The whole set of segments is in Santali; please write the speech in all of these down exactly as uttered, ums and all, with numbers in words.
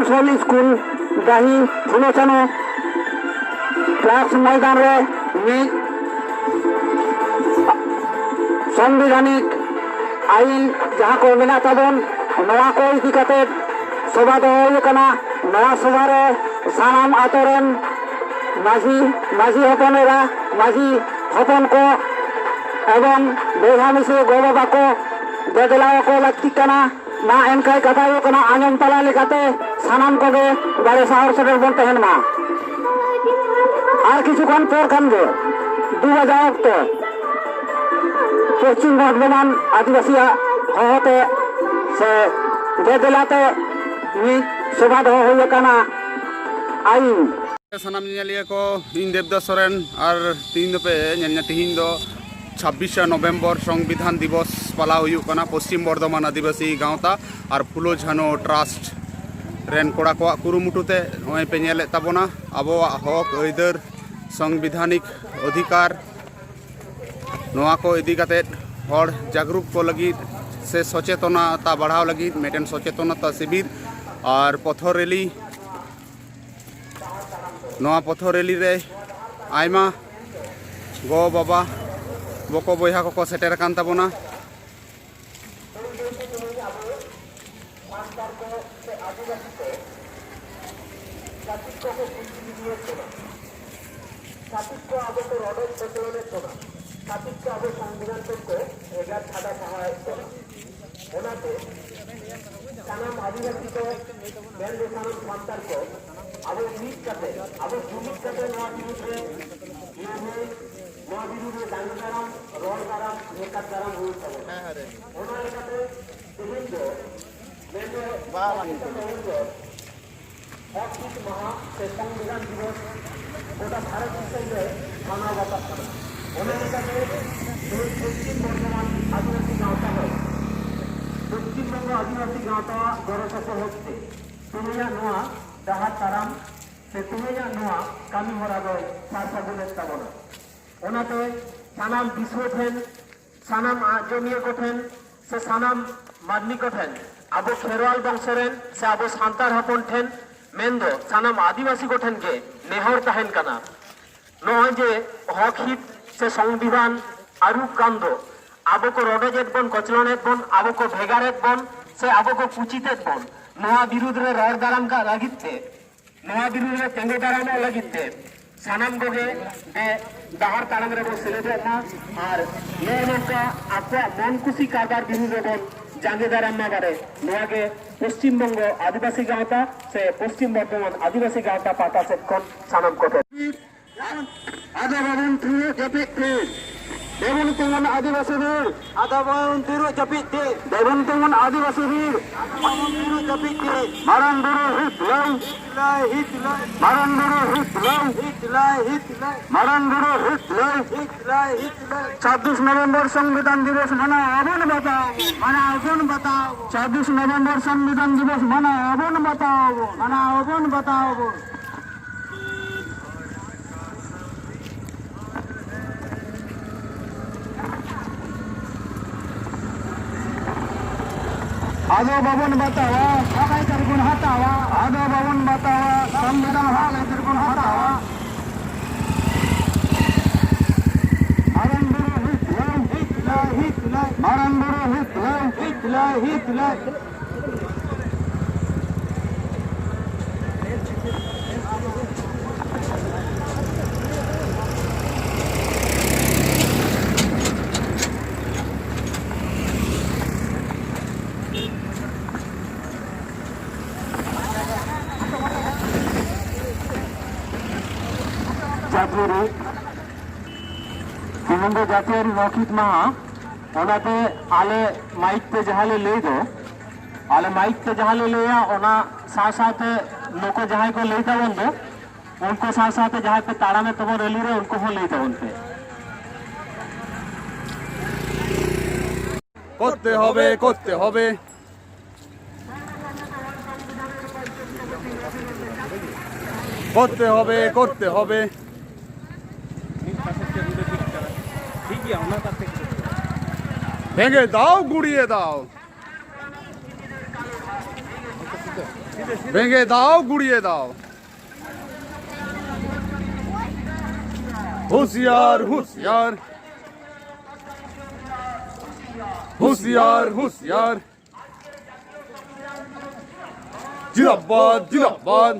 ᱥᱚᱞ ᱥᱠᱩᱞ ᱰᱟᱹᱦᱤ ᱯᱷᱩᱞᱳ ᱪᱟᱱᱳ ᱴᱨᱟᱥᱴ ᱢᱚᱭᱫᱟᱱ ᱨᱮ ᱢᱤᱫ ᱥᱚᱝᱵᱤᱫᱷᱟᱱᱤᱠ ᱟᱹᱭᱤᱱ ᱡᱟᱦᱟᱸ ᱠᱚ ᱢᱮᱱᱟᱜ ᱛᱟᱵᱚᱱ, ᱱᱚᱣᱟ ᱠᱚ ᱤᱫᱤ ᱠᱟᱛᱮ ᱥᱚᱵᱷᱟ ᱫᱚᱦᱚ ᱦᱩᱭ ᱟᱠᱟᱱᱟ᱾ ᱱᱚᱣᱟ ᱥᱚᱵᱷᱟ ᱨᱮ ᱥᱟᱱᱟᱢ ᱟᱛᱳ ᱨᱮᱱ ᱢᱟᱹᱡᱷᱤ, ᱢᱟᱹᱡᱷᱤ ᱦᱚᱯᱚᱱ ᱮᱨᱟ, ᱢᱟᱹᱡᱷᱤ ᱦᱚᱯᱚᱱ ᱠᱚ ᱮᱵᱚᱝ ᱵᱚᱭᱦᱟ ᱢᱤᱥᱮ ᱜᱚ ᱵᱟᱵᱟ ᱠᱚ ᱫᱮᱫᱮᱞᱟᱣ ᱠᱚ ᱞᱟᱹᱠᱛᱤᱜ ᱠᱟᱱᱟ᱾ ᱢᱟ ᱮᱱᱠᱷᱟᱱ ᱠᱟᱛᱷᱟ ᱦᱩᱭᱩᱜ ᱠᱟᱱᱟ, ᱟᱸᱡᱚᱢ ᱛᱟᱞᱟ ᱞᱮᱠᱟᱛᱮ ᱥᱟᱱᱟᱢ ᱠᱚᱜᱮ ᱫᱟᱲᱮ ᱥᱟᱦᱚᱨ ᱥᱮᱴᱮᱨ ᱵᱚᱱ ᱛᱟᱦᱮᱱ ᱢᱟ᱾ ᱟᱨ ᱠᱤᱪᱷᱩ ᱠᱷᱚᱱ ᱯᱚᱨ ᱠᱷᱟᱱ ᱜᱮ ᱫᱩ ᱵᱟᱡᱟᱣ ᱚᱠᱛᱚ ᱯᱚᱥᱪᱤᱢ ᱵᱚᱨᱫᱷᱚᱢᱟᱱ ᱟᱹᱫᱤᱵᱟᱹᱥᱤᱭᱟᱜ ᱦᱚᱦᱚᱛᱮ ᱥᱮ ᱫᱮᱫᱮᱞᱟᱛᱮ ᱢᱤᱫ ᱥᱚᱵᱷᱟ ᱫᱚᱦᱚ ᱦᱩᱭ ᱟᱠᱟᱱᱟ᱾ ᱟᱹᱭᱤᱱ ᱥᱟᱱᱟᱢ ᱧᱮᱧᱮᱞᱤᱭᱟᱹ ᱠᱚ, ᱤᱧ ᱫᱮᱵᱫᱟᱥ ᱥᱚᱨᱮᱱ᱾ ᱟᱨ ᱛᱤᱦᱤᱧ ᱫᱚᱯᱮ ᱧᱮᱞ ᱧᱟ-, ᱛᱤᱦᱤᱧ ᱫᱚ ᱪᱷᱟᱵᱵᱤᱥᱟ ᱱᱚᱵᱷᱮᱢᱵᱚᱨ ᱥᱚᱝᱵᱤᱫᱷᱟᱱ ᱫᱤᱵᱚᱥ ᱯᱟᱞᱟᱣ ᱦᱩᱭᱩᱜ ᱠᱟᱱᱟ᱾ ᱯᱚᱥᱪᱤᱢ ᱵᱚᱨᱫᱷᱚᱢᱟᱱ ᱟᱹᱫᱤᱵᱟᱹᱥᱤ ᱜᱟᱶᱛᱟ ᱟᱨ ᱯᱷᱩᱞᱳ ᱡᱷᱟᱱᱳ ᱴᱨᱟᱥᱴ ᱨᱮᱱ ᱠᱚᱲᱟ ᱠᱚᱣᱟᱜ ᱠᱩᱨᱩᱢᱩᱴᱩ ᱛᱮ ᱱᱚᱜᱼᱚᱭ ᱯᱮ ᱧᱮᱞᱮᱫ ᱛᱟᱵᱚᱱᱟ ᱟᱵᱚᱣᱟᱜ ᱦᱚᱠ ᱟᱹᱭᱫᱟᱹᱨ, ᱥᱚᱝᱵᱤᱫᱷᱟᱱᱤᱠ ᱚᱫᱷᱤᱠᱟᱨ, ᱱᱚᱣᱟ ᱠᱚ ᱤᱫᱤ ᱠᱟᱛᱮᱫ ᱦᱚᱲ ᱡᱟᱜᱽᱨᱩᱠ ᱠᱚ ᱞᱟᱹᱜᱤᱫ ᱥᱮ ᱥᱚᱪᱮᱛᱚᱱᱚᱛᱟ ᱵᱟᱲᱦᱟᱣ ᱞᱟᱹᱜᱤᱫ ᱢᱤᱫᱴᱮᱱ ᱥᱚᱪᱮᱛᱚᱱᱚᱛᱟ ᱥᱤᱵᱤᱨ ᱟᱨ ᱯᱚᱛᱷᱚ ᱨᱮᱞᱤ᱾ ᱱᱚᱣᱟ ᱯᱚᱛᱷᱚ ᱨᱮᱞᱤ ᱨᱮ ᱟᱭᱢᱟ ᱜᱚ ᱵᱟᱵᱟ, ᱵᱚᱠᱚ ᱵᱚᱭᱦᱟ ᱠᱚᱠᱚ ᱥᱮᱴᱮᱨ ᱟᱠᱟᱱ ᱛᱟᱵᱚᱱᱟ᱾ ᱪᱷᱟᱹᱛᱤᱠ ᱠᱚ ᱟᱵᱚ ᱠᱚ ᱨᱚᱰᱚᱡ ᱠᱚᱪᱞᱚᱱᱮᱫ ᱵᱚᱱᱟ᱾ ᱪᱷᱟᱹᱛᱤᱠ ᱠᱚ ᱟᱵᱚ ᱥᱚᱝᱵᱤᱫᱷᱟᱱ ᱠᱷᱚᱱ ᱠᱚ ᱮᱜᱟᱨ ᱪᱷᱟᱰᱟ ᱥᱟᱦᱟᱭᱮᱫ ᱵᱚᱱᱟ᱾ ᱚᱱᱟᱛᱮ ᱥᱟᱱᱟᱢ ᱟᱹᱫᱤᱵᱟᱹᱥᱤ ᱠᱚ, ᱢᱮᱱᱫᱚ ᱥᱟᱱᱟᱢ ᱥᱟᱱᱛᱟᱲ ᱠᱚ, ᱟᱵᱚ ᱢᱤᱫ ᱠᱟᱛᱮ, ᱟᱵᱚ ᱡᱩᱢᱤᱫ ᱠᱟᱛᱮ ᱱᱚᱣᱟ ᱵᱤᱨᱩᱫᱷ ᱨᱮ ᱞᱟᱹᱲᱦᱟᱹᱭ, ᱱᱚᱣᱟ ᱵᱤᱨᱩᱫᱷ ᱨᱮ ᱰᱟᱸᱜᱟ ᱫᱟᱨᱟᱢ, ᱨᱚᱲ ᱫᱟᱨᱟᱢ, ᱱᱮᱛᱟᱨ ᱫᱟᱨᱟᱢ ᱦᱩᱭᱩᱜ ᱛᱟᱵᱚᱱᱟ᱾ ᱚᱱᱟ ᱞᱮᱠᱟᱛᱮ ᱛᱮᱦᱮᱧ ᱫᱚ, ᱢᱮᱱᱫᱚ ᱵᱟᱝ ᱛᱮᱦᱮᱧ ᱫᱚ ᱦᱚᱠ ᱦᱤᱛ ᱢᱟᱦᱟ ᱥᱮ ᱥᱚᱝᱵᱤᱫᱷᱟᱱ ᱫᱤᱵᱚᱥ ᱜᱚᱴᱟ ᱵᱷᱟᱨᱚᱛ ᱫᱤᱥᱚᱢ ᱨᱮ ᱢᱟᱱᱟᱣ ᱵᱟᱛᱟᱜ ᱠᱟᱱᱟ᱾ ᱚᱱᱟ ᱞᱮᱠᱟᱛᱮ ᱛᱮᱦᱮᱧ ᱯᱚᱥᱪᱤᱢ ᱵᱚᱨᱫᱷᱚᱢᱟᱱ ᱟᱹᱫᱤᱵᱟᱹᱥᱤ ᱜᱟᱶᱛᱟ ᱦᱚᱸ ᱯᱚᱥᱪᱤᱢ ᱵᱚᱝᱜᱚ ᱟᱹᱫᱤᱵᱟᱹᱥᱤ ᱜᱟᱶᱛᱟᱣᱟᱜ ᱜᱚᱲᱚ ᱥᱚᱯᱚᱦᱚᱫ ᱛᱮ ᱛᱮᱦᱮᱧᱟᱜ ᱱᱚᱣᱟ ᱰᱟᱦᱟᱨ ᱛᱟᱲᱟᱢ ᱥᱮ ᱛᱮᱦᱮᱧᱟᱜ ᱱᱚᱣᱟ ᱠᱟᱹᱢᱤ ᱦᱚᱨᱟ ᱫᱚᱭ ᱥᱟᱨ ᱥᱟᱹᱜᱩᱱᱮᱫ ᱛᱟᱵᱚᱱᱟ᱾ ᱚᱱᱟᱛᱮ ᱥᱟᱱᱟᱢ ᱫᱤᱥᱩᱣᱟᱹ ᱴᱷᱮᱱ, ᱥᱟᱱᱟᱢ ᱟᱸᱡᱚᱢᱤᱭᱟᱹ ᱠᱚᱴᱷᱮᱱ ᱥᱮ ᱥᱟᱱᱟᱢ ᱢᱟᱹᱱᱢᱤ ᱠᱚᱴᱷᱮᱱ ᱟᱵᱚ ᱠᱷᱮᱨᱣᱟᱞ ᱵᱚᱝᱥᱚ ᱨᱮᱱ ᱥᱮ ᱟᱵᱚ ᱥᱟᱱᱛᱟᱲ ᱦᱚᱯᱚᱱ ᱴᱷᱮᱱ ᱢᱮᱱᱫᱚ ᱥᱟᱱᱟᱢ ᱟᱹᱫᱤᱵᱟᱹᱥᱤ ᱠᱚᱴᱷᱮᱱ ᱜᱮ ᱱᱮᱦᱚᱨ ᱛᱟᱦᱮᱱ ᱠᱟᱱᱟ, ᱱᱚᱜᱼᱚᱭ ᱡᱮ ᱦᱚᱠ ᱦᱤᱛ ᱥᱮ ᱥᱚᱝᱵᱤᱫᱷᱟᱱ ᱟᱹᱨᱩ ᱠᱟᱱ ᱫᱚ ᱟᱵᱚ ᱠᱚ ᱨᱚᱰᱚᱡᱮᱫ ᱵᱚᱱ, ᱠᱚᱪᱞᱚᱱᱮᱫ ᱵᱚᱱ, ᱟᱵᱚ ᱠᱚ ᱵᱷᱮᱜᱟᱨᱮᱫ ᱵᱚᱱ ᱥᱮ ᱟᱵᱚ ᱠᱚ ᱠᱩᱪᱤᱛᱮᱫ ᱵᱚᱱ, ᱱᱚᱣᱟ ᱵᱤᱨᱩᱫᱽ ᱨᱮ ᱨᱚᱲ ᱫᱟᱨᱟᱢ ᱠᱟᱜ ᱞᱟᱹᱜᱤᱫ ᱛᱮ, ᱱᱚᱣᱟ ᱵᱤᱨᱩᱫᱽ ᱨᱮ ᱛᱤᱸᱜᱩ ᱫᱟᱨᱟᱢᱚᱜ ᱞᱟᱹᱜᱤᱫ ᱛᱮ ᱥᱟᱱᱟᱢ ᱠᱚᱜᱮ ᱰᱟᱦᱟᱨ ᱛᱟᱲᱟᱢ ᱨᱮᱵᱚᱱ ᱥᱮᱞᱮᱫᱚᱜ ᱢᱟ ᱟᱨ ᱱᱚᱜᱼᱚ ᱱᱚᱝᱠᱟ ᱟᱠᱚᱣᱟᱜ ᱢᱚᱱ ᱠᱩᱥᱤ ᱠᱟᱨᱵᱟᱨ ᱵᱤᱨᱩᱫᱽ ᱨᱮᱵᱚᱱ ᱡᱟᱸᱜᱮ ᱫᱟᱨᱟᱢ ᱢᱟ ᱵᱟᱨᱮ᱾ ᱱᱚᱣᱟ ᱜᱮ ᱯᱚᱥᱪᱤᱢ ᱵᱚᱝᱜᱚ ᱟᱹᱫᱤᱵᱟᱹᱥᱤ ᱜᱟᱶᱛᱟ ᱥᱮ ᱯᱚᱥᱪᱤᱢ ᱵᱚᱨᱫᱷᱚᱢᱟᱱ ᱟᱹᱫᱤᱵᱟᱹᱥᱤ ᱜᱟᱶᱛᱟ ᱯᱟᱦᱴᱟ ᱥᱮᱫ ᱠᱷᱚᱱ ᱥᱟᱱᱟᱢ ᱠᱚᱴᱷᱮᱱ᱾ ᱟᱫᱚ ᱵᱟᱵᱚᱱ ᱫᱩᱲᱩᱵ ᱡᱟᱹᱯᱤᱫ ᱛᱮ, ᱫᱮᱵᱚᱱ ᱛᱤᱸᱜᱩᱱ ᱟᱹᱫᱤᱵᱟᱹᱥᱤ ᱵᱤᱨ᱾ ᱟᱫᱚ ᱵᱟᱵᱚᱱ ᱫᱩᱲᱩᱵ ᱡᱟᱹᱯᱤᱫ ᱛᱮ, ᱫᱮᱵᱚᱱ ᱛᱤᱸᱜᱩᱱ ᱟᱹᱫᱤᱵᱟᱹᱥᱤ ᱵᱤᱨ᱾ ᱟᱫᱚ ᱵᱟᱵᱚᱱ ᱫᱩᱲᱩᱵ ᱡᱟᱹᱯᱤᱫ ᱛᱮ, ᱢᱟᱨᱟᱝ ᱵᱩᱨᱩ ᱦᱤᱛ ᱞᱟᱹᱭ, ᱦᱤᱛ ᱞᱟᱹᱭ, ᱦᱤᱛ ᱞᱟᱹᱭ, ᱢᱟᱨᱟᱝ ᱵᱩᱨᱩ ᱦᱤᱛ ᱞᱟᱹᱭ, ᱦᱤᱛ ᱞᱟᱹᱭ, ᱦᱤᱛ ᱞᱟᱹᱭ, ᱢᱟᱨᱟᱝ ᱵᱩᱨᱩ ᱦᱤᱛ ᱞᱟᱹᱭ, ᱦᱤᱛ ᱞᱟᱹᱭ, ᱦᱤᱛ ᱞᱟᱹᱭ᱾ ᱪᱷᱟᱵᱵᱤᱥ ᱱᱚᱵᱷᱮᱢᱵᱚᱨ ᱥᱚᱝᱵᱤᱫᱷᱟᱱ ᱫᱤᱵᱚᱥ ᱢᱟᱱᱟᱣ ᱟᱵᱚᱱ ᱵᱟᱛᱟᱣ ᱟᱵᱚᱱ᱾ ᱢᱟᱱᱟᱣ ᱟᱵᱚᱱ ᱵᱟᱛᱟᱣ ᱟᱵᱚᱱ᱾ ᱪᱷᱟᱵᱵᱤᱥ ᱱᱚᱵᱷᱮᱢᱵᱚᱨ ᱥᱚᱝᱵᱤᱫᱷᱟᱱ ᱫᱤᱵᱚᱥ ᱢᱟᱱᱟᱣ ᱟᱵᱚᱱ ᱵᱟᱛᱟᱣ ᱟᱵᱚᱱ᱾ ᱢᱟᱱᱟᱣ ᱟᱵᱚᱱ ᱵᱟᱛᱟᱣ ᱟᱵᱚᱱ᱾ ᱟᱫᱚ ᱵᱟᱵᱚᱱ ᱵᱟᱛᱟᱣᱟ᱾ ᱦᱚᱠ ᱟᱹᱭᱫᱟᱹᱨ ᱵᱚᱱ ᱦᱟᱛᱟᱣᱟ᱾ ᱟᱫᱚ ᱵᱟᱵᱚᱱ ᱵᱟᱛᱟᱣᱟ᱾ ᱥᱚᱝᱵᱤᱫᱷᱟᱱ ᱦᱚᱠ ᱟᱹᱭᱫᱟᱹᱨ ᱵᱚᱱ ᱦᱟᱛᱟᱣᱟ᱾ ᱢᱟᱨᱟᱝ ᱵᱩᱨᱩ ᱦᱤᱛ ᱞᱟᱹᱭ᱾ ᱦᱤᱛ ᱞᱟᱹᱭ, ᱦᱤᱛ ᱞᱟᱹᱭ᱾ ᱢᱟᱨᱟᱝ ᱵᱩᱨᱩ ᱦᱤᱛ ᱞᱟᱹᱭ᱾ ᱦᱤᱛ ᱞᱟᱹᱭ, ᱦᱤᱛ ᱞᱟᱹᱭ᱾ ᱡᱟᱹᱛᱤᱭᱟᱹᱨᱤ, ᱛᱮᱦᱮᱧ ᱫᱚ ᱡᱟᱹᱛᱤᱭᱟᱹᱨᱤ ᱦᱚᱠ ᱦᱤᱛ ᱢᱟᱦᱟ, ᱚᱱᱟᱛᱮ ᱟᱞᱮ ᱢᱟᱭᱤᱠ ᱛᱮ ᱡᱟᱦᱟᱸ ᱞᱮ ᱞᱟᱹᱭ ᱫᱚ, ᱟᱞᱮ ᱢᱟᱭᱤᱠ ᱛᱮ ᱡᱟᱦᱟᱸ ᱞᱮ ᱞᱟᱹᱭᱟ, ᱚᱱᱟ ᱥᱟᱶ ᱥᱟᱶᱛᱮ ᱱᱩᱠᱩ ᱡᱟᱦᱟᱸᱭ ᱠᱚ ᱞᱟᱹᱭ ᱛᱟᱵᱚᱱ ᱫᱚ, ᱩᱱᱠᱩ ᱥᱟᱶ ᱥᱟᱶᱛᱮ ᱡᱟᱦᱟᱸᱭ ᱯᱮ ᱛᱟᱲᱟᱢᱮᱫ ᱛᱟᱵᱚᱱ ᱨᱮᱞᱤ ᱨᱮ, ᱩᱱᱠᱩ ᱦᱚᱸ ᱞᱟᱹᱭ ᱛᱟᱵᱚᱱ ᱯᱮ᱾ করতে হবে, করতে হবে। করতে হবে, করতে হবে। ভেঙে দাও, গুঁড়িয়ে দাও। ᱵᱮᱸᱜᱮ ᱫᱟᱣ, ᱜᱩᱲᱤᱭᱟᱹ ᱫᱟᱣ᱾ ᱦᱩᱥᱤᱭᱟᱨ, ᱦᱩᱥᱤᱭᱟᱨ᱾ ᱦᱩᱥᱤᱭᱟᱨ, ᱦᱩᱥᱤᱭᱟᱨ᱾ ᱡᱤᱱᱫᱟᱵᱟᱫ, ᱡᱤᱱᱫᱟᱵᱟᱫ᱾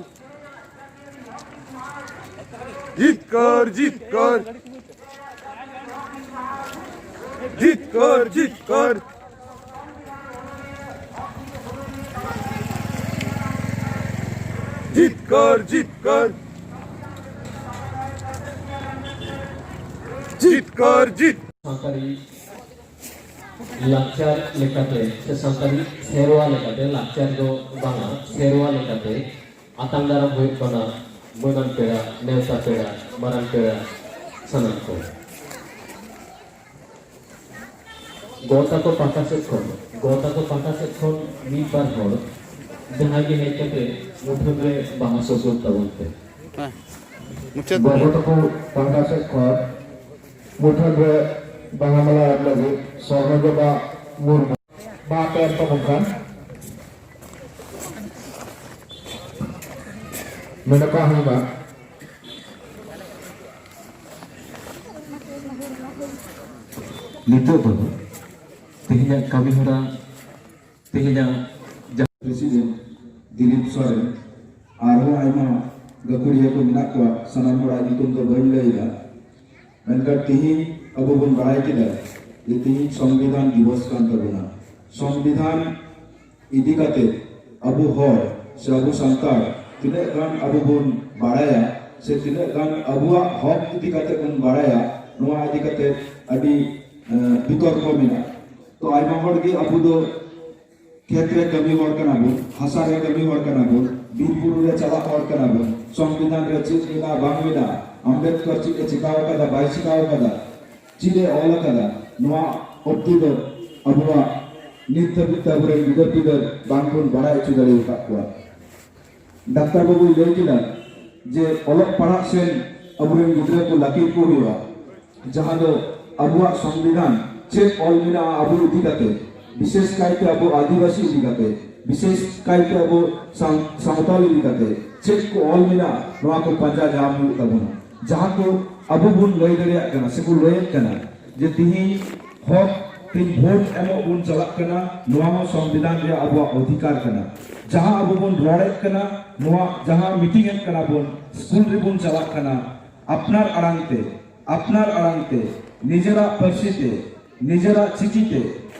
ᱡᱤᱛᱠᱟᱹᱨ, ᱡᱤᱛᱠᱟᱹᱨ᱾ ᱡᱤᱛᱠᱟᱹᱨ, ᱡᱤᱛᱠᱟᱹᱨ᱾ ᱡᱤᱛᱠᱟᱹᱨ, ᱡᱤᱛᱠᱟᱹᱨ᱾ ᱡᱤᱛᱠᱟᱹᱨ, ᱡᱤᱛ- ᱥᱟᱱᱛᱟᱲᱤ ᱞᱟᱠᱪᱟᱨ ᱞᱮᱠᱟᱛᱮ ᱥᱮ ᱥᱟᱱᱛᱟᱲᱤ ᱥᱮᱨᱣᱟ ᱞᱮᱠᱟᱛᱮ, ᱞᱟᱠᱪᱟᱨ ᱫᱚ ᱵᱟᱝᱟ, ᱥᱮᱨᱣᱟ ᱞᱮᱠᱟᱛᱮ ᱟᱛᱟᱝ ᱫᱟᱨᱟᱢ ᱦᱩᱭᱩᱜ ᱠᱟᱱᱟ ᱢᱟᱹᱱᱟᱱ ᱯᱮᱲᱟ, ᱱᱮᱣᱛᱟ ᱯᱮᱲᱟ, ᱢᱟᱨᱟᱝ ᱯᱮᱲᱟ, ᱥᱟᱱᱟᱢ ᱠᱚ᱾ ᱜᱚ ᱛᱟᱠᱚ ᱯᱟᱦᱴᱟ ᱥᱮᱫ ᱠᱷᱚᱱ, ᱜᱚ ᱛᱟᱠᱚ ᱯᱟᱦᱴᱟ ᱥᱮᱫ ᱠᱷᱚᱱ ᱢᱤᱫ ᱵᱟᱨ ᱦᱚᱲ ᱡᱟᱦᱟᱸᱭ ᱜᱮ ᱦᱮᱡ ᱠᱟᱛᱮ ᱢᱩᱴᱷᱟᱹᱱ ᱨᱮ ᱵᱟᱦᱟ ᱥᱚᱥᱚᱨ ᱛᱟᱵᱚᱱ ᱯᱮ᱾ ᱦᱮᱸ, ᱢᱩᱪᱟᱹᱫ᱾ ᱜᱚ ᱛᱟᱠᱚ ᱯᱟᱦᱴᱟ ᱥᱮᱫ ᱠᱷᱚᱱ ᱢᱩᱴᱷᱟᱹᱱ ᱨᱮ ᱵᱟᱦᱟ ᱢᱟᱞᱟ ᱮᱢ ᱞᱟᱹᱜᱤᱫ ᱥᱚᱨᱱᱚᱡᱚᱵᱟ ᱢᱩᱨᱢᱩ᱾ ᱢᱟ ᱯᱮ ᱮᱢ ᱛᱟᱵᱚᱱ ᱠᱷᱟᱱ᱾ ᱢᱮᱱ ᱠᱚ ᱦᱩᱭᱩᱜᱼᱟ᱾ ᱱᱤᱛᱚᱜ ᱫᱚ ᱛᱮᱦᱮᱧᱟᱜ ᱠᱟᱹᱢᱤ ᱦᱚᱨᱟ, ᱛᱮᱦᱮᱧᱟᱜ ᱡᱟᱦᱟᱸ ᱯᱨᱮᱥᱤᱰᱮᱱᱴ ᱫᱤᱞᱤᱯ ᱥᱚᱨᱮᱱ, ᱟᱨᱦᱚᱸ ᱟᱭᱢᱟ ᱜᱟᱹᱠᱷᱩᱲᱤᱭᱟᱹ ᱠᱚ ᱢᱮᱱᱟᱜ ᱠᱚᱣᱟ, ᱥᱟᱱᱟᱢ ᱦᱚᱲᱟᱜ ᱧᱩᱛᱩᱢ ᱫᱚ ᱵᱟᱹᱧ ᱞᱟᱹᱭ ᱮᱫᱟ᱾ ᱢᱮᱱᱠᱷᱟᱱ ᱛᱤᱦᱤᱧ ᱟᱵᱚ ᱵᱚᱱ ᱵᱟᱲᱟᱭ ᱠᱮᱫᱟ ᱡᱮ ᱛᱤᱦᱤᱧ ᱥᱚᱝᱵᱤᱫᱷᱟᱱ ᱫᱤᱵᱚᱥ ᱠᱟᱱ ᱛᱟᱵᱚᱱᱟ᱾ ᱥᱚᱝᱵᱤᱫᱷᱟᱱ ᱤᱫᱤ ᱠᱟᱛᱮ ᱟᱵᱚ ᱦᱚᱲ ᱥᱮ ᱟᱵᱚ ᱥᱟᱱᱛᱟᱲ ᱛᱤᱱᱟᱹᱜ ᱜᱟᱱ ᱟᱵᱚ ᱵᱚᱱ ᱵᱟᱲᱟᱭᱟ ᱥᱮ ᱛᱤᱱᱟᱹᱜ ᱜᱟᱱ ᱟᱵᱚᱣᱟᱜ ᱦᱚᱠ ᱤᱫᱤ ᱠᱟᱛᱮ ᱵᱚᱱ ᱵᱟᱲᱟᱭᱟ, ᱱᱚᱣᱟ ᱤᱫᱤ ᱠᱟᱛᱮ ᱟᱹᱰᱤ, ᱮᱸ, ᱵᱤᱛᱚᱨᱠᱚ ᱢᱮᱱᱟᱜᱼᱟ᱾ ᱛᱚ ᱟᱭᱢᱟ ᱦᱚᱲ ᱜᱮ ᱟᱵᱚ ᱫᱚ ᱠᱷᱮᱛ ᱨᱮ ᱠᱟᱹᱢᱤ ᱦᱚᱲ ᱠᱟᱱᱟ ᱵᱚᱱ, ᱦᱟᱥᱟ ᱨᱮ ᱠᱟᱹᱢᱤ ᱦᱚᱲ ᱠᱟᱱᱟ ᱵᱚᱱ, ᱵᱤᱨ ᱵᱩᱨᱩ ᱨᱮ ᱪᱟᱞᱟᱜ ᱦᱚᱲ ᱠᱟᱱᱟ ᱵᱚᱱ, ᱥᱚᱝᱵᱤᱫᱷᱟᱱ ᱨᱮ ᱪᱮᱫ ᱢᱮᱱᱟᱜᱼᱟ ᱵᱟᱝ ᱢᱮᱱᱟᱜᱼᱟ, ᱟᱢᱵᱮᱫᱠᱚᱨ ᱪᱮᱫ ᱮ ᱪᱤᱠᱟᱹ ᱟᱠᱟᱫᱟ ᱵᱟᱭ ᱪᱤᱠᱟᱹ ᱟᱠᱟᱫᱟ, ᱪᱮᱫ ᱮ ᱚᱞ ᱟᱠᱟᱫᱟ, ᱱᱚᱣᱟ ᱚᱵᱫᱤ ᱫᱚ ᱟᱵᱚᱣᱟᱜ ᱱᱤᱛ ᱫᱷᱟᱹᱵᱤᱡ ᱛᱮ ᱟᱵᱚᱨᱮᱱ ᱜᱤᱫᱟᱹᱨ ᱯᱤᱫᱟᱹᱨ ᱵᱟᱝ ᱵᱚᱱ ᱵᱟᱲᱟᱭ ᱦᱚᱪᱚ ᱫᱟᱲᱮ ᱟᱠᱟᱫ ᱠᱚᱣᱟ᱾ ᱰᱟᱠᱛᱟᱨ ᱵᱟᱵᱩᱭ ᱞᱟᱹᱭ ᱠᱮᱫᱟ ᱡᱮ ᱚᱞᱚᱜ ᱯᱟᱲᱦᱟᱜ ᱥᱮᱱ ᱟᱵᱚᱨᱮᱱ ᱜᱤᱫᱽᱨᱟᱹ ᱠᱚ ᱞᱟᱹᱠᱤᱛ ᱠᱚ ᱦᱩᱭᱩᱜᱼᱟ, ᱡᱟᱦᱟᱸ ᱫᱚ ᱟᱵᱚᱣᱟᱜ ᱥᱚᱝᱵᱤᱫᱷᱟᱱ ᱪᱮᱫ ᱚᱞ ᱢᱮᱱᱟᱜᱼᱟ ᱟᱵᱚ ᱤᱫᱤ ᱠᱟᱛᱮ, ᱵᱤᱥᱮᱥ ᱠᱟᱭᱛᱮ ᱟᱵᱚ ᱟᱹᱫᱤᱵᱟᱹᱥᱤ ᱤᱫᱤ ᱠᱟᱛᱮ, ᱵᱤᱥᱮᱥ ᱠᱟᱭᱛᱮ ᱟᱵᱚ ᱥᱟᱶ- ᱥᱟᱶᱛᱟᱞ ᱤᱫᱤ ᱠᱟᱛᱮ ᱪᱮᱫ ᱠᱚ ᱚᱞ ᱢᱮᱱᱟᱜᱼᱟ, ᱱᱚᱣᱟ ᱠᱚ ᱯᱟᱸᱡᱟ ᱧᱟᱢ ᱦᱩᱭᱩᱜ ᱛᱟᱵᱚᱱᱟ᱾ ᱡᱟᱦᱟᱸ ᱠᱚ ᱟᱵᱚ ᱵᱚᱱ ᱞᱟᱹᱭ ᱫᱟᱲᱮᱭᱟᱜ ᱠᱟᱱᱟ ᱥᱮᱠᱚ ᱞᱟᱹᱭᱮᱫ ᱠᱟᱱᱟ ᱡᱮ ᱛᱤᱦᱤᱧ ᱦᱚᱠ ᱛᱤᱧ ᱵᱷᱳᱴ ᱮᱢᱚᱜ ᱵᱚᱱ ᱪᱟᱞᱟᱜ ᱠᱟᱱᱟ, ᱱᱚᱣᱟ ᱦᱚᱸ ᱥᱚᱝᱵᱤᱫᱷᱟᱱ ᱨᱮᱭᱟᱜ ᱟᱵᱚᱣᱟᱜ ᱚᱫᱷᱤᱠᱟᱨ ᱠᱟᱱᱟ᱾ ᱡᱟᱦᱟᱸ ᱟᱵᱚ ᱵᱚᱱ ᱨᱚᱲᱮᱫ ᱠᱟᱱᱟ, ᱱᱚᱣᱟ ᱡᱟᱦᱟᱸ ᱢᱤᱴᱤᱝ ᱮᱫ ᱠᱟᱱᱟ ᱵᱚᱱ, ᱥᱠᱩᱞ ᱨᱮᱵᱚᱱ ᱪᱟᱞᱟᱜ ᱠᱟᱱᱟ, ᱟᱯᱱᱟᱨ ᱟᱲᱟᱝ ᱛᱮ, ᱟᱯᱱᱟᱨ ᱟᱲᱟᱝ ᱛᱮ, ᱱᱤᱡᱮᱨᱟᱜ ᱯᱟᱹᱨᱥᱤ ᱛᱮ, ᱱᱤᱡᱮᱨᱟᱜ ᱪᱤᱠᱤ ᱛᱮ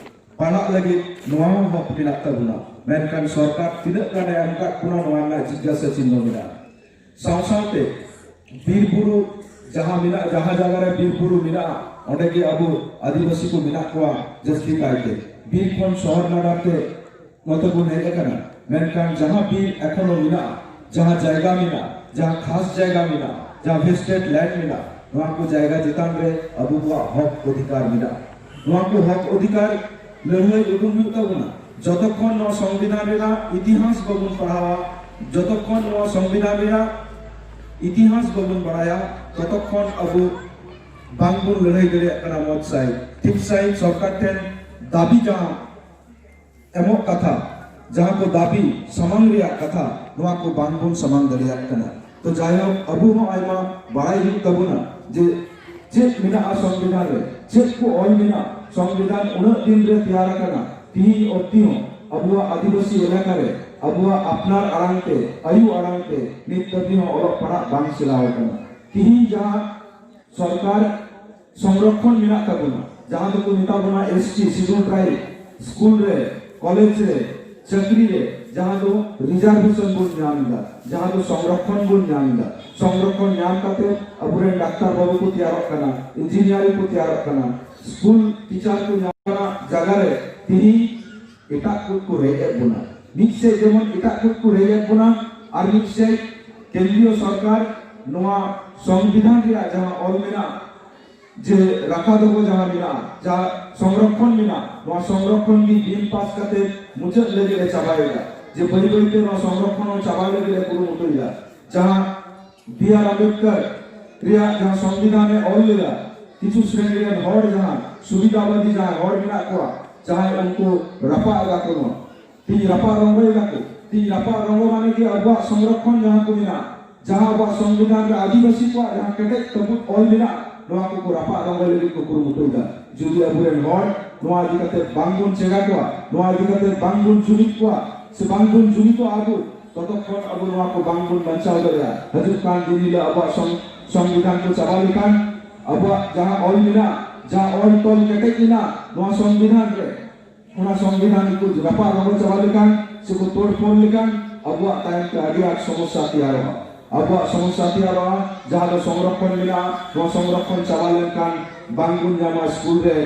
ᱯᱟᱲᱦᱟᱜ ᱞᱟᱹᱜᱤᱫ ᱱᱚᱣᱟ ᱦᱚᱸ ᱦᱚᱠ ᱢᱮᱱᱟᱜ ᱛᱟᱵᱚᱱᱟ᱾ ᱢᱮᱱᱠᱷᱟᱱ ᱥᱚᱨᱠᱟᱨ ᱛᱤᱱᱟᱹᱜ ᱜᱟᱱᱮ ᱮᱢ ᱠᱟᱜ ᱵᱚᱱᱟ, ᱱᱚᱣᱟ ᱨᱮᱱᱟᱜ ᱡᱤᱡᱽᱧᱟᱥᱟ ᱪᱤᱱᱦᱟᱹ ᱢᱮᱱᱟᱜᱼᱟ᱾ ᱥᱟᱶ ᱥᱟᱶᱛᱮ ᱵᱤᱨ ᱵᱩᱨᱩ ᱡᱟᱦᱟᱸ ᱢᱮᱱᱟᱜᱼᱟ, ᱡᱟᱦᱟᱸ ᱡᱟᱭᱜᱟ ᱨᱮ ᱵᱤᱨ ᱵᱩᱨᱩ ᱢᱮᱱᱟᱜᱼᱟ, ᱚᱸᱰᱮ ᱜᱮ ᱟᱵᱚ ᱟᱹᱫᱤᱵᱟᱹᱥᱤ ᱠᱚ ᱢᱮᱱᱟᱜ ᱠᱚᱣᱟ ᱡᱟᱹᱥᱛᱤ ᱠᱟᱭᱛᱮ᱾ ᱵᱤᱨ ᱠᱷᱚᱱ ᱥᱚᱦᱚᱨ ᱱᱟᱜᱟᱨ ᱛᱮ ᱱᱚᱛᱮ ᱵᱚᱱ ᱦᱮᱡ ᱟᱠᱟᱱᱟ, ᱢᱮᱱᱠᱷᱟᱱ ᱡᱟᱦᱟᱸ ᱵᱤᱨ ᱮᱠᱷᱚᱱᱳ ᱢᱮᱱᱟᱜᱼᱟ, ᱡᱟᱦᱟᱸ ᱡᱟᱭᱜᱟ ᱢᱮᱱᱟᱜᱼᱟ, ᱡᱟᱦᱟᱸ ᱠᱷᱟᱥ ᱡᱟᱭᱜᱟ ᱢᱮᱱᱟᱜᱼᱟ, ᱡᱟᱦᱟᱸ ᱵᱷᱮᱥᱴᱮᱰ ᱞᱮᱱᱰ ᱢᱮᱱᱟᱜᱼᱟ, ᱱᱚᱣᱟ ᱠᱚ ᱡᱟᱭᱜᱟ ᱪᱮᱛᱟᱱ ᱨᱮ ᱟᱵᱚ ᱠᱚᱣᱟᱜ ᱦᱚᱠ ᱚᱫᱷᱤᱠᱟᱨ ᱢᱮᱱᱟᱜᱼᱟ᱾ ᱱᱚᱣᱟ ᱠᱚ ᱦᱚᱠ ᱚᱫᱷᱤᱠᱟᱨ ᱞᱟᱹᱲᱦᱟᱹᱭ ᱩᱰᱩᱝ ᱦᱩᱭᱩᱜ ᱛᱟᱵᱚᱱᱟ᱾ ᱡᱚᱛᱚᱠᱷᱚᱱ ᱱᱚᱣᱟ ᱥᱚᱝᱵᱤᱫᱷᱟᱱ ᱨᱮᱱᱟᱜ ᱤᱛᱤᱦᱟᱥ ᱵᱟᱵᱚᱱ ᱯᱟᱲᱦᱟᱣᱟ, ᱡᱚᱛᱚᱠᱷᱚᱱ ᱱᱚᱣᱟ ᱥᱚᱝᱵᱤᱫᱷᱟᱱ ᱨᱮᱱᱟᱜ ᱤᱛᱤᱦᱟᱥ ᱵᱟᱵᱚᱱ ᱵᱟᱲᱟᱭᱟ, ᱛᱚᱛᱚᱠᱷᱚᱱ ᱟᱵᱚ ᱵᱟᱝᱵᱚᱱ ᱞᱟᱹᱲᱦᱟᱹᱭ ᱫᱟᱲᱮᱭᱟᱜ ᱠᱟᱱᱟ ᱢᱚᱡᱽ ᱥᱟᱹᱦᱤᱡ᱾ ᱴᱷᱤᱠ ᱥᱟᱹᱦᱤᱡ ᱥᱚᱨᱠᱟᱨ ᱴᱷᱮᱱ ᱫᱟᱹᱵᱤ ᱡᱟᱦᱟᱸ ᱮᱢᱚᱜ ᱠᱟᱛᱷᱟ, ᱡᱟᱦᱟᱸ ᱠᱚ ᱫᱟᱹᱵᱤ ᱥᱟᱢᱟᱝ ᱨᱮᱭᱟᱜ ᱠᱟᱛᱷᱟ, ᱱᱚᱣᱟ ᱠᱚ ᱵᱟᱝᱵᱚᱱ ᱥᱟᱢᱟᱝ ᱫᱟᱲᱮᱭᱟᱜ ᱠᱟᱱᱟ᱾ ᱛᱚ ᱡᱟᱭᱦᱳᱠ, ᱟᱵᱚ ᱦᱚᱸ ᱟᱭᱢᱟ ᱵᱟᱲᱟᱭ ᱦᱩᱭᱩᱜ ᱛᱟᱵᱚᱱᱟ ᱡᱮ ᱪᱮᱫ ᱢᱮᱱᱟᱜᱼᱟ ᱥᱚᱝᱵᱤᱫᱷᱟᱱ ᱨᱮ, ᱪᱮᱫ ᱠᱚ ᱚᱞ ᱢᱮᱱᱟᱜᱼᱟ᱾ ᱥᱚᱝᱵᱤᱫᱷᱟᱱ ᱩᱱᱟᱹᱜ ᱫᱤᱱ ᱨᱮ ᱛᱮᱭᱟᱨ ᱟᱠᱟᱱᱟ, ᱛᱤᱦᱤᱧ ᱚᱵᱫᱤ ᱦᱚᱸ ᱟᱵᱚᱣᱟᱜ ᱟᱹᱫᱤᱵᱟᱹᱥᱤ ᱮᱞᱟᱠᱟ ᱨᱮ ᱟᱵᱚᱣᱟᱜ ᱟᱯᱱᱟᱨ ᱟᱲᱟᱝ ᱛᱮ, ᱟᱭᱳ ᱟᱲᱟᱝ ᱛᱮ ᱱᱤᱛ ᱫᱷᱟᱹᱵᱤᱡ ᱦᱚᱸ ᱚᱞᱚᱜ ᱯᱟᱲᱦᱟᱜ ᱵᱟᱝ ᱥᱮᱞᱟᱣ ᱟᱠᱟᱱᱟ᱾ ᱛᱤᱦᱤᱧ ᱡᱟᱦᱟᱸ ᱥᱚᱝᱨᱚᱠᱷᱚᱱ ᱢᱮᱱᱟᱜ ᱛᱟᱵᱚᱱᱟ, ᱡᱟᱦᱟᱸ ᱫᱚᱠᱚ ᱢᱮᱛᱟ ᱵᱚᱱᱟ S T, Scheduled Tribe, school ᱨᱮ, ᱠᱚᱞᱮᱡᱽ ᱨᱮ, ᱪᱟᱹᱠᱨᱤ ᱨᱮ, ᱡᱟᱦᱟᱸ ᱫᱚ ᱨᱤᱡᱟᱨᱵᱷᱮᱥᱚᱱ ᱵᱚᱱ ᱧᱟᱢ ᱮᱫᱟ, ᱡᱟᱦᱟᱸ ᱫᱚ ᱥᱚᱝᱨᱚᱠᱷᱚᱱ ᱵᱚᱱ ᱧᱟᱢ ᱮᱫᱟ᱾ ᱥᱚᱝᱨᱚᱠᱷᱚᱱ ᱧᱟᱢ ᱠᱟᱛᱮ ᱟᱵᱚᱨᱮᱱ ᱰᱟᱠᱛᱟᱨ ᱵᱟᱹᱵᱩ ᱠᱚ ᱛᱮᱭᱟᱨᱚᱜ ᱠᱟᱱᱟ, ᱤᱧᱡᱤᱱᱤᱭᱟᱨᱤᱝ ᱠᱚ ᱛᱮᱭᱟᱨᱚᱜ ᱠᱟᱱᱟ, ᱥᱠᱩᱞ ᱴᱤᱪᱟᱨ ᱠᱚ ᱧᱟᱢ ᱠᱟᱱᱟ ᱡᱟᱭᱜᱟ ᱨᱮ ᱛᱤᱦᱤᱧ ᱮᱴᱟᱜ ᱠᱚ ᱠᱚ ᱨᱮᱡ ᱮᱫ ᱵᱚᱱᱟ᱾ ᱢᱤᱫ ᱥᱮᱫ ᱡᱮᱢᱚᱱ ᱮᱴᱟᱜ ᱠᱚ ᱠᱚ ᱨᱮᱡ ᱮᱫ ᱵᱚᱱᱟ, ᱟᱨ ᱢᱤᱫ ᱥᱮᱫ ᱠᱮᱱᱫᱨᱤᱭᱚ ᱥᱚᱨᱠᱟᱨ ᱱᱚᱣᱟ ᱥᱚᱝᱵᱤᱫᱷᱟᱱ ᱨᱮᱭᱟᱜ ᱡᱟᱦᱟᱸ ᱚᱞ ᱢᱮᱱᱟᱜ, ᱡᱮ ᱨᱟᱠᱷᱟ ᱫᱚᱦᱚ ᱡᱟᱦᱟᱸ ᱢᱮᱱᱟᱜᱼᱟ, ᱡᱟᱦᱟᱸ ᱥᱚᱝᱨᱚᱠᱷᱚᱱ ᱢᱮᱱᱟᱜ, ᱱᱚᱣᱟ ᱥᱚᱝᱨᱚᱠᱷᱚᱱ ᱜᱮ ᱵᱤᱞ ᱯᱟᱥ ᱠᱟᱛᱮ ᱢᱩᱪᱟᱹᱫ ᱞᱟᱹᱜᱤᱫ ᱮ ᱪᱟᱵᱟᱭᱮᱫᱟ, ᱡᱮ ᱵᱟᱹᱭ ᱵᱟᱹᱭᱛᱮ ᱱᱚᱣᱟ ᱥᱚᱝᱨᱚᱠᱷᱚᱱ ᱦᱚᱸ ᱪᱟᱵᱟᱭ ᱞᱟᱹᱜᱤᱫ ᱮ ᱠᱩᱨᱩᱢᱩᱴᱩᱭᱮᱫᱟ᱾ ᱡᱟᱦᱟᱸ ᱵᱤ ᱟᱨ ᱟᱢᱵᱮᱫᱠᱟᱨ ᱨᱮᱭᱟᱜ ᱡᱟᱦᱟᱸ ᱥᱚᱝᱵᱤᱫᱷᱟᱱ ᱮ ᱚᱞ ᱞᱮᱫᱟ, ᱠᱤᱪᱷᱩ ᱥᱨᱮᱱᱤ ᱨᱮᱱ ᱦᱚᱲ, ᱡᱟᱦᱟᱸ ᱥᱩᱵᱤᱫᱷᱟᱵᱟᱫᱤ ᱡᱟᱦᱟᱸᱭ ᱦᱚᱲ ᱢᱮᱱᱟᱜ ᱠᱚᱣᱟ, ᱡᱟᱦᱟᱸᱭ ᱩᱱᱠᱩ ᱨᱟᱯᱟᱜ ᱮᱫᱟ ᱠᱚ, ᱱᱚᱣᱟ ᱛᱤᱦᱤᱧ ᱨᱟᱯᱟᱜ ᱨᱚᱝᱜᱚᱭ ᱫᱟᱠᱚ᱾ ᱛᱤᱦᱤᱧ ᱨᱟᱯᱟᱜ ᱨᱚᱝᱜᱚ ᱢᱟᱱᱮ ᱜᱮ ᱟᱵᱚᱣᱟᱜ ᱥᱚᱝᱨᱚᱠᱷᱚᱱ ᱡᱟᱦᱟᱸ ᱠᱚ ᱢᱮᱱᱟᱜᱼᱟ, ᱡᱟᱦᱟᱸ ᱟᱵᱚᱣᱟᱜ ᱥᱚᱝᱵᱤᱫᱷᱟᱱ ᱨᱮ ᱟᱹᱫᱤᱵᱟᱹᱥᱤ ᱠᱚᱣᱟᱜ ᱡᱟᱦᱟᱸ ᱠᱮᱴᱮᱡ ᱛᱟᱹᱵᱩᱫ ᱚᱞ ᱢᱮᱱᱟᱜᱼᱟ, ᱱᱚᱣᱟ ᱠᱚᱠᱚ ᱨᱟᱯᱟᱜ ᱨᱚᱝᱜᱚᱭ ᱞᱟᱹᱜᱤᱫ ᱠᱚ ᱠᱩᱨᱩᱢᱩᱴᱩᱭᱮᱫᱟ᱾ ᱡᱩᱫᱤ ᱟᱵᱚᱨᱮᱱ ᱦᱚᱲ ᱱᱚᱣᱟ ᱤᱫᱤ ᱠᱟᱛᱮ ᱵᱟᱝᱵᱚᱱ ᱪᱮᱸᱜᱟ ᱠᱚᱣᱟ, ᱱᱚᱣᱟ ᱤᱫᱤ ᱠᱟᱛᱮ ᱵᱟᱝᱵᱚᱱ ᱡᱩᱢᱤᱫ ᱠᱚᱣᱟ, ᱥᱮ ᱵᱟᱝᱵᱚᱱ ᱡᱩᱢᱤᱫᱚᱜᱼᱟ ᱟᱵᱚ, ᱛᱚᱛᱚᱠᱷᱚᱱ ᱟᱵᱚ ᱱᱚᱣᱟ ᱠᱚ ᱵᱟᱝᱵᱚᱱ ᱵᱟᱧᱪᱟᱣ ᱫᱟᱲᱮᱭᱟᱜᱼᱟ᱾ ᱦᱤᱡᱩᱜ ᱠᱟᱱ ᱫᱤᱱ ᱦᱤᱞᱳᱜ ᱟᱵᱚᱣᱟᱜ ᱥᱚᱝ-, ᱥᱚᱝᱵᱤᱫᱷᱟᱱ ᱠᱚ ᱪᱟᱵᱟ ᱞᱮᱠᱷᱟᱱ, ᱟᱵᱚᱣᱟᱜ ᱡᱟᱦᱟᱸ ᱚᱞ ᱢᱮᱱᱟᱜᱼᱟ, ᱡᱟᱦᱟᱸ ᱚᱞ ᱛᱚᱞ ᱠᱮᱴᱮᱡ ᱢᱮᱱᱟᱜᱼᱟ ᱱᱚᱣᱟ ᱥᱚᱝᱵᱤᱫᱷᱟᱱ ᱨᱮ, ᱚᱱᱟ ᱥᱚᱝᱵᱤᱫᱷᱟᱱ ᱠᱚ ᱨᱟᱯᱟᱜ ᱨᱚᱝᱜᱚ ᱪᱟᱵᱟ ᱞᱮᱠᱷᱟᱱ ᱥᱮᱠᱚ ᱛᱳᱲ ᱯᱷᱳᱲ ᱞᱮᱠᱷᱟᱱ ᱟᱵᱚᱣᱟᱜ ᱛᱟᱭᱚᱢ ᱛᱮ ᱟᱹᱰᱤ ᱟᱸᱴ ᱥᱚᱢᱚᱥᱥᱟ ᱛᱮᱭᱟᱨᱚᱜᱼᱟ᱾ ᱟᱵᱚᱣᱟᱜ ᱥᱚᱢᱚᱥᱥᱟ ᱛᱮᱭᱟᱨᱚᱜᱼᱟ, ᱡᱟᱦᱟᱸ ᱫᱚ ᱥᱚᱝᱨᱚᱠᱷᱚᱱ ᱢᱮᱱᱟᱜᱼᱟ, ᱱᱚᱣᱟ ᱥᱚᱝᱨᱚᱠᱷᱚᱱ ᱪᱟᱵᱟ ᱞᱮᱱᱠᱷᱟᱱ ᱵᱟᱝᱵᱚᱱ ᱧᱟᱢᱟ ᱥᱠᱩᱞ ᱨᱮ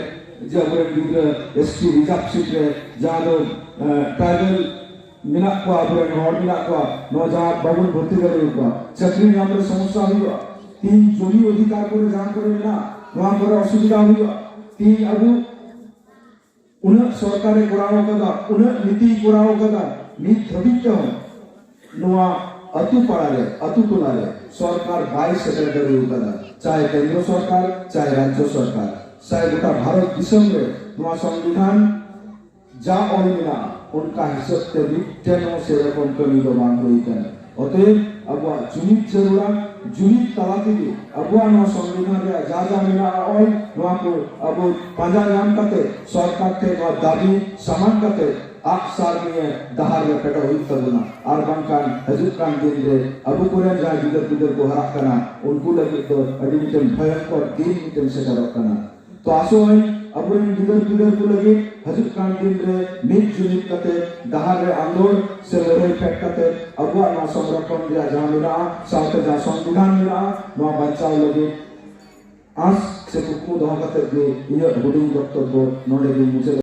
ᱡᱮ ᱟᱵᱚᱨᱮᱱ ᱜᱤᱫᱽᱨᱟᱹ ᱮᱥ ᱴᱤ ᱨᱤᱡᱟᱨᱵᱷ ᱥᱤᱴ ᱨᱮ ᱡᱟᱦᱟᱸ ᱫᱚ, ᱮ, ᱴᱨᱟᱭᱵᱟᱞ ᱢᱮᱱᱟᱜ ᱠᱚᱣᱟ, ᱟᱵᱚᱨᱮᱱ ᱦᱚᱲ ᱢᱮᱱᱟᱜ ᱠᱚᱣᱟ, ᱱᱚᱣᱟ ᱡᱟᱦᱟᱸ ᱵᱟᱵᱚᱱ ᱵᱷᱚᱨᱛᱤ ᱫᱟᱲᱮᱭᱟᱠᱚᱣᱟ, ᱪᱟᱹᱠᱨᱤ ᱧᱟᱢ ᱨᱮ ᱥᱚᱢᱚᱥᱥᱟ ᱦᱩᱭᱩᱜᱼᱟ, ᱛᱤᱦᱤᱧ ᱡᱚᱢᱤ ᱚᱫᱷᱤᱠᱟᱨ ᱠᱚᱨᱮ ᱡᱟᱦᱟᱸ ᱠᱚᱨᱮ ᱢᱮᱱᱟᱜᱼᱟ, ᱱᱚᱣᱟ ᱠᱚᱨᱮ ᱚᱥᱩᱵᱤᱫᱷᱟ ᱦᱩᱭᱩᱜᱼᱟ᱾ ᱛᱤᱦᱤᱧ ᱟᱵᱚ ᱩᱱᱟᱹᱜ ᱥᱚᱨᱠᱟᱨᱮ ᱠᱚᱨᱟᱣ ᱠᱟᱫᱟ, ᱩᱱᱟᱹᱜ ᱱᱤᱛᱤᱭ ᱠᱚᱨᱟᱣ ᱠᱟᱫᱟ, ᱱᱤᱛ ᱫᱷᱟᱹᱵᱤᱡ ᱛᱮᱦᱚᱸ ᱱᱚᱣᱟ ᱟᱹᱛᱩ ᱯᱟᱲᱟ ᱨᱮ, ᱟᱹᱛᱩ ᱴᱚᱞᱟ ᱨᱮ ᱥᱚᱨᱠᱟᱨ ᱵᱟᱭ ᱥᱮᱴᱮᱨ ᱫᱟᱲᱮ ᱠᱟᱫᱟ, ᱪᱟᱦᱮ ᱠᱮᱱᱫᱨᱚ ᱥᱚᱨᱠᱟᱨ, ᱪᱟᱦᱮ ᱨᱟᱡᱽᱡᱚ ᱥᱚᱨᱠᱟᱨ᱾ ᱥᱟᱭ ᱜᱚᱴᱟ ᱵᱷᱟᱨᱚᱛ ᱫᱤᱥᱚᱢ ᱨᱮ ᱱᱚᱣᱟ ᱥᱚᱝᱵᱤᱫᱷᱟᱱ ᱡᱟ ᱚᱞ ᱢᱮᱱᱟᱜᱼᱟ, ᱚᱱᱠᱟ ᱦᱤᱥᱟᱹᱵ ᱛᱮ ᱢᱤᱫᱴᱮᱱ ᱦᱚᱸ ᱥᱮᱨᱚᱠᱚᱢ ᱠᱟᱹᱢᱤ ᱫᱚ ᱵᱟᱝ ᱦᱩᱭ ᱠᱟᱱᱟ᱾ ᱚᱛᱚᱮᱵ ᱟᱵᱚᱣᱟᱜ ᱡᱩᱢᱤᱫ ᱡᱟᱹᱨᱩᱲᱟ, ᱡᱩᱢᱤᱫ ᱛᱟᱞᱟ ᱛᱮᱜᱮ ᱟᱵᱚᱣᱟᱜ ᱱᱚᱣᱟ ᱥᱚᱝᱵᱤᱫᱷᱟᱱ ᱨᱮᱭᱟᱜ ᱡᱟ ᱡᱟ ᱢᱮᱱᱟᱜᱼᱟ ᱚᱞ, ᱱᱚᱣᱟ ᱠᱚ ᱟᱵᱚ ᱯᱟᱸᱡᱟ ᱧᱟᱢ ᱠᱟᱛᱮ ᱥᱚᱨᱠᱟᱨ ᱴᱷᱮᱱ ᱱᱚᱣᱟ ᱫᱟᱹᱵᱤ ᱥᱟᱢᱟᱝ ᱠᱟᱛᱮ ᱟᱜᱼᱥᱟᱨ ᱱᱤᱭᱟᱹ ᱰᱟᱦᱟᱨ ᱨᱮ ᱯᱷᱮᱰᱚᱜ ᱦᱩᱭᱩᱜ ᱛᱟᱵᱚᱱᱟ᱾ ᱟᱨ ᱵᱟᱝᱠᱷᱟᱱ ᱦᱤᱡᱩᱜ ᱠᱟᱱ ᱫᱤᱱ ᱨᱮ ᱟᱵᱚ ᱠᱚᱨᱮᱱ ᱡᱟᱦᱟᱸᱭ ᱜᱤᱫᱟᱹᱨ ᱯᱤᱫᱟᱹᱨ ᱠᱚ ᱦᱟᱨᱟᱜ ᱠᱟᱱᱟ, ᱩᱱᱠᱩ ᱞᱟᱹᱜᱤᱫ ᱫᱚ ᱟᱹᱰᱤ ᱢᱤᱫᱴᱮᱱ ᱵᱷᱚᱭᱚᱝᱠᱚᱨ ᱫᱤᱱ ᱢᱤᱫᱴᱮᱱ ᱥᱮᱴᱮᱨᱚᱜ ᱠᱟᱱᱟ᱾ ᱛᱚ ᱟᱥᱚᱜ ᱟᱹᱧ ᱟᱵᱚᱨᱮᱱ ᱜᱤᱫᱟᱹᱨ ᱯᱤᱫᱟᱹᱨ ᱠᱚ ᱞᱟᱹᱜᱤᱫ ᱦᱤᱡᱩᱜ ᱠᱟᱱ ᱫᱤᱱ ᱨᱮ ᱢᱤᱫ ᱡᱩᱢᱤᱫ ᱠᱟᱛᱮ ᱰᱟᱦᱟᱨ ᱨᱮ ᱟᱸᱫᱳᱲ ᱥᱮ ᱞᱟᱹᱲᱦᱟᱹᱭ ᱯᱷᱮᱰ ᱠᱟᱛᱮ ᱟᱵᱚᱣᱟᱜ ᱱᱚᱣᱟ ᱥᱚᱝᱨᱚᱠᱷᱚᱱ ᱨᱮᱭᱟᱜ ᱡᱟᱦᱟᱸ ᱢᱮᱱᱟᱜᱼᱟ, ᱥᱟᱶᱛᱮ ᱡᱟᱦᱟᱸ ᱥᱚᱝᱵᱤᱫᱷᱟᱱ ᱢᱮᱱᱟᱜᱼᱟ, ᱱᱚᱣᱟ ᱵᱟᱧᱪᱟᱣ ᱞᱟᱹᱜᱤᱫ ᱟᱸᱥ ᱥᱮ ᱠᱩᱠᱢᱩ ᱫᱚᱦᱚ ᱠᱟᱛᱮ ᱜᱮ ᱤᱧᱟᱹᱜ ᱦᱩᱰᱤᱧ ᱵᱚᱠᱛᱚᱵᱵᱚ ᱱᱚᱰᱮ ᱜᱮᱧ ᱢᱩᱪᱟᱹᱫ᱾